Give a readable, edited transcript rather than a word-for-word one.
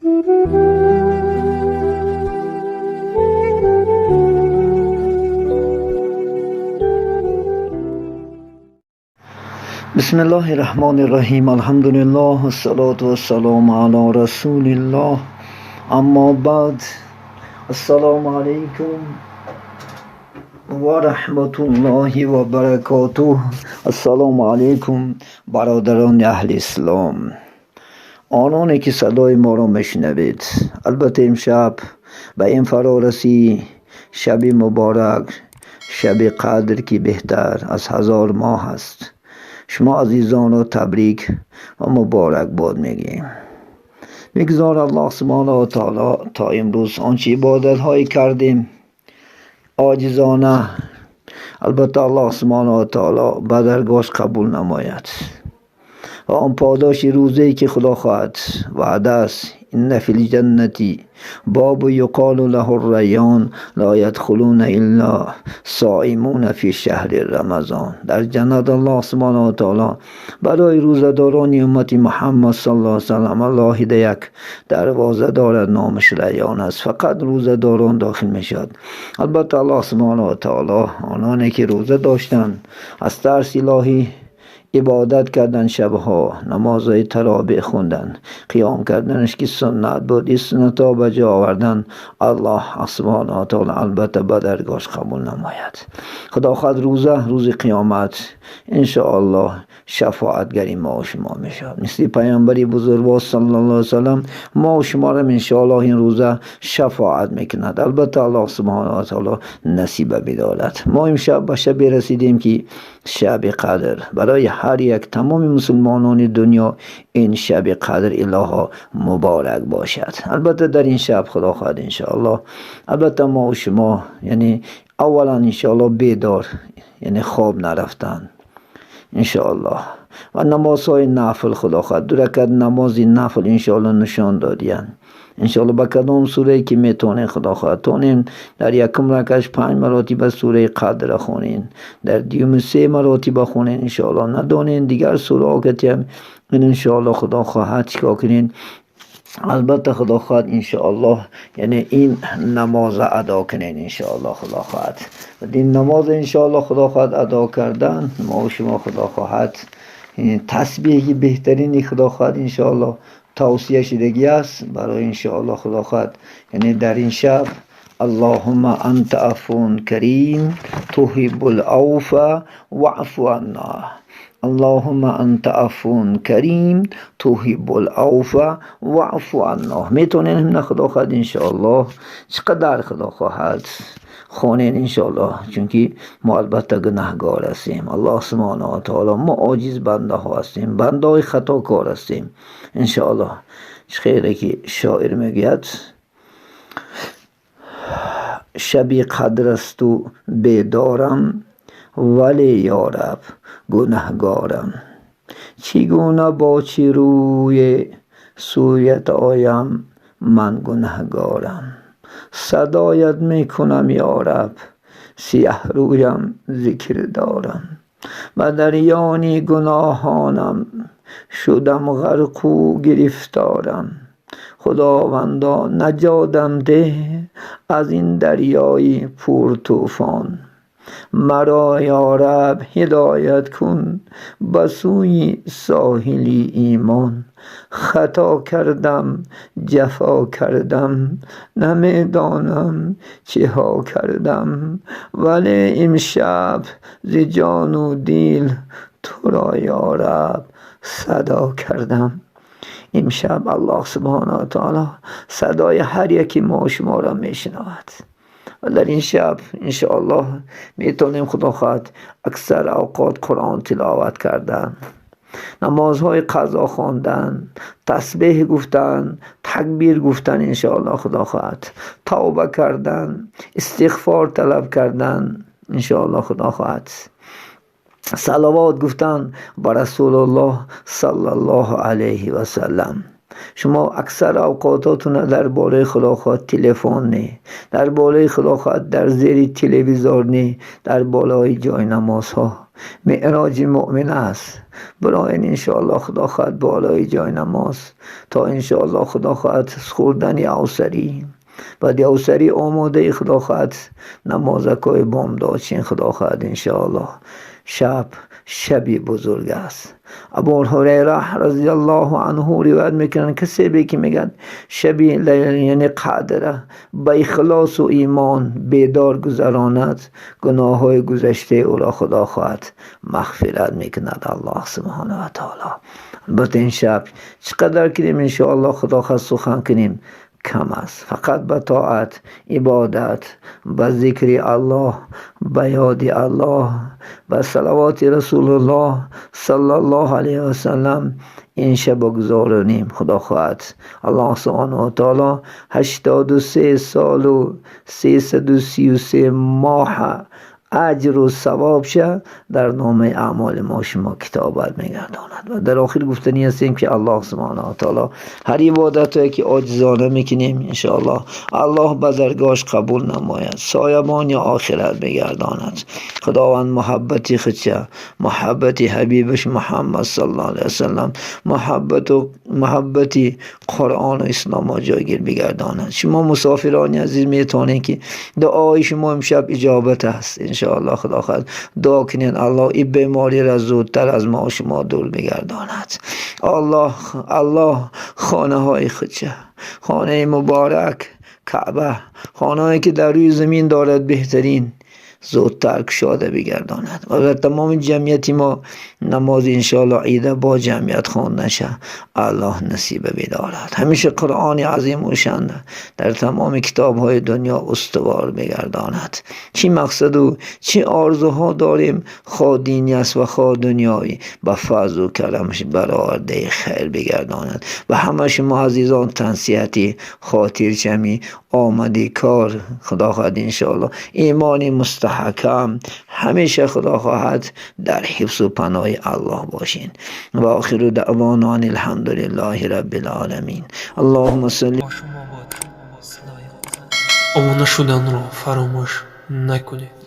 بسم الله الرحمن الرحیم. الحمدلله والصلاة والسلام علی رسول الله. اما بعد، السلام علیکم و رحمت الله و برکاته. السلام علیکم برادران اهل اسلام، آنانی که صدای ما را میشنوید. البته امشب به این فرارسی شب مبارک، شب قدر که بهتر از 1000 ماه است، شما عزیزان را تبریک و مبارک باد میگیم. بگذار الله سبحانه و تعالی تا امروز آنچه عبادت های کردیم عاجزانه، البته الله سبحانه و تعالی به درگاهش قبول نماید و آن پاداش روزی که خدا خواهد وعده است، ان فی الجنة باب یقال له الریان لا یدخلون الا صائمون فی شهر رمضان. در جنت الله سبحانه و تعالی برای روزه‌داران امت محمد صلی الله علیه وسلم الله یک دروازه دارد، نامش ریان است، فقط روزه‌داران داخل میشد. البته الله سبحانه و تعالی آنانی که روزه داشتند، از ترس الهی عبادت کردن، شبها نمازهای تراویح خوندن، قیام کردنش که سنت بود، این سنت ها به جا آوردن، الله سبحانه و تعالی البته به درگاهش قبول نماید. خدا خواهد روزه روز قیامت انشاءالله شفاعتگری ما و شما میشود، مثل پیامبری بزرگوار صلی الله علیه وسلم ما و شما را انشاءالله این روزه شفاعت میکند. البته الله سبحانه و تعالی نصیب بدارد. ما امشب به شب رسیدیم که شب قدر برای هر یک تمام مسلمانان دنیا این شب قدر الها مبارک باشد. البته در این شب خدا خواهد انشاءالله، البته ما و شما یعنی اولا انشاءالله بیدار، یعنی خواب نرفتن انشاءالله، و نمازهای نفل خدا خواهد 2 رکعت نماز نفل انشاءالله نشان دادین. انشاءالله با کدام سوره که میتونین خدا خواهد تونین در یکم رکعت 5 مراتب سوره قدر خونین، در دیوم 3 مراتب خونین انشاءالله. ندونین دیگر سوره که این انشاءالله خدا خواهد چیکار کنین، البته خدا خواهد انشاءالله یعنی این نماز ادا کنین انشاءالله خدا خواهد. و این نماز انشاءالله خدا خواهد ادا کردن ما و شما خدا خواهد تسبیح بهترینی خدا خواهد انشاءالله توصیه شدگی است برای انشاءالله خدا خواهد یعنی در این شب اللهم انت عفو کریم تحب العفو واعف عنا، اللهم انت عفو کریم تحب العفو واعف عنا. میتونین هم خدا خواهد انشاءالله چقدر خدا خواهد خونین انشاءالله، چونکی ما البته گناهگار هستیم. الله سبحانه و تعالی ما عاجز بنده ها هستیم، بنده های خطاکار هستیم انشاءالله. خیلی که شاعر میگوید شبی قدر است و بیدارم ولی یارب گناهگارم، چگونه با چه روی سویت آیم من گناهگارم، صدایت میکنم یارب سیه رویم ذکر دارم، و دریانی گناهانم شدم غرق و گرفتارم، خداوندا نجاتم ده از این دریای پر طوفان، مرا یارب هدایت کن به سوی ساحل ایمان، خطا کردم جفا کردم نمیدانم چه ها کردم، ولی امشب ز جان و دل تو را یارب صدا کردم. امشب الله سبحانه و تعالی صدای هر یکی ما و شما را میشنود و در این شب انشاءالله میتونیم خدا خواهد اکثر اوقات قرآن تلاوت کردن، نمازهای قضا خواندن، تسبیح گفتن، تکبیر گفتن انشاءالله خدا خواهد، توبه کردن، استغفار طلب کردن انشاءالله خدا خواهد، صلوات گفتن بر رسول الله صلی الله علیه و سلم. شما اکثر اوقاتاتون در بالای خدا خواهد تلفن نه، در بالای خدا خواهد در زیر تلویزیون نه، در بالای جای نمازها. меъроҷи муъмин аст. Бироин, иншоаллоҳ, худо хоҳад, болои ҷои намоз то, иншоаллоҳ, худо хоҳад, хӯрдани авсарӣ, баъди авсарӣ омодаи, худо хоҳад, намозакҳои бомдод чин, худо хоҳад, иншоаллоҳ. Шаб шаби бузург аст. Абу Ҳурайра разияллоҳу анҳу ривоят мекунанд, касе ки мегӯяд, шаби, яъне қадра, ба ихлосу имон бедор гузаронад, гуноҳҳои гузаштаи ӯро, худо хоҳад, мағфират мекунад Аллоҳ субҳонаҳу ва таоло. Албатта, ин шаб чӣ қадар кунем, иншоаллоҳ, худо хоҳад, сухан кунем, кам аст. Фақат ба тоат, ибодат, ба зикри Аллоҳ, ба ёди Аллоҳ, ба салавоти Расулуллоҳ саллаллоҳу алайҳи васаллам ин шаба гузаронем. Худо хоҳад, Аллоҳ субҳонаҳу ва таоло 83 солу 333 моҳа аҷру савобша дар номаи аъмоли мо шумо китобат мегардонад. Ва дар охир гуфтанӣ ҳастем, ки Аллоҳ субҳонаҳу ва таоло ҳар ибодатое ки оҷизона мекунем, иншоаллоҳ, Аллоҳ ба даргоҳаш қабул намояд, соябони охират бигардонад. Худованд муҳаббати худша, муҳаббати ҳабибаш Муҳаммад саллаллоҳу алайҳи васаллам, муҳаббату муҳаббати Қуръону исломо ҷойгир бигардонад. Шумо, мусофирони азиз, метавонед, ки дуои шумо имшаб иҷобат аст, иншоаллоҳ. Худо хоҳад, дуо кунед, Аллоҳ ин бемориро зудтар аз мо шумо дур бигардонад. Аллоҳ, Аллоҳ хонаҳои худша, хонаи муборак Каъба, хонаҳое ки дар рӯи замин дорад беҳтарин, зудтар кушода бигардонад ва дар тамоми ҷамъияти мо намози, иншоаллоҳ, ида бо ҷамъият хонда ша, Аллоҳ насиба бидорад. Ҳамеша Қуръони азимушшан дар тамоми китобҳои дунё устувор бигардонад. Чӣ мақсаду чӣ орзуҳо дорем, хоҳ динӣ аст ва хоҳ дунёвӣ, ба фазлу карамаш баровардаи хайр бигардонад. Ба ҳама шумо азизон тансиҳатӣ, хотирҷамӣ, омади кор, худо хоҳад, иншоаллоҳ, имони мустаҳкам, ҳамеша, худо хоҳад, дар ҳифзу паноҳи Аллоҳ бошин. Ва охиру даъвона ан алҳамдулиллаҳи раббил оламин. Аллоҳумма салли. Бо шумо буд садои обуна шуданро фаромӯш накунед.